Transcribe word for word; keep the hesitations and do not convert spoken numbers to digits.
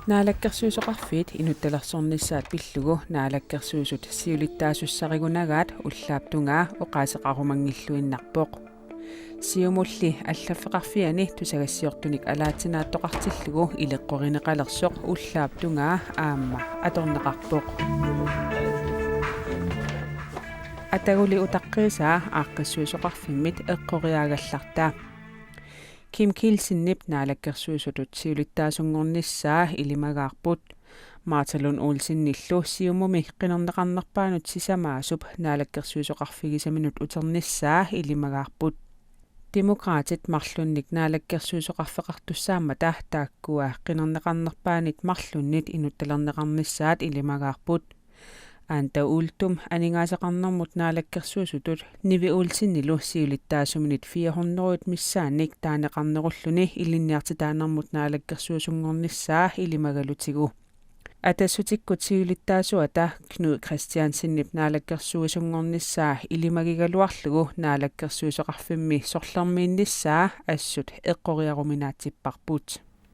Naalakkersuisoqarfiit inuttalersornissaat pillugu Naalakkersuisut siulittaasussarigunagaat ullaap tungaa oqaaseqarumanngilluinnarpoq. Siumulli allaffeqarfiani tusagassiortunik alaatsinaattoqartillugu ileqqorineqalersoq ullaap tungaa aamma atorneqarpoq. Ataguli utaqqiisaa aaqqissuisoqarfimmit eqqoriaagallarta. Kim Kielsenip Naalakkersuisutut siulittaasunngornissaa ilimagaarput. Martha Lund Olsenillu Siumumi qinerneqarnerpaanut sisamaasup naalakkersuisoqarfigisaminut uternissaa ilimagaarput. Demokraatit marlunnik naalakkersuisoqarfeqartussaammata taakkua qinerneqarnerpaanit marlunnit inuttalerneqarnissaat ilimagaarput. Anda Uldum aningaasaqarnermut naalakkersuisutut Nivi Olsenilu siulittaasuminit fire hundrede missaannik taaneqarnerulluni ilinniartitaanermut naalakkersuisunngornissaa ilimagalutigu. Atassutikkut siulittaasuata Knud Kristiansenip naalakkersuisunngornissaa ilimagigaluarlugu naalakkersuisoqarfimmi sorlermiinnissaa assut eqqoriaruminaatsipparput.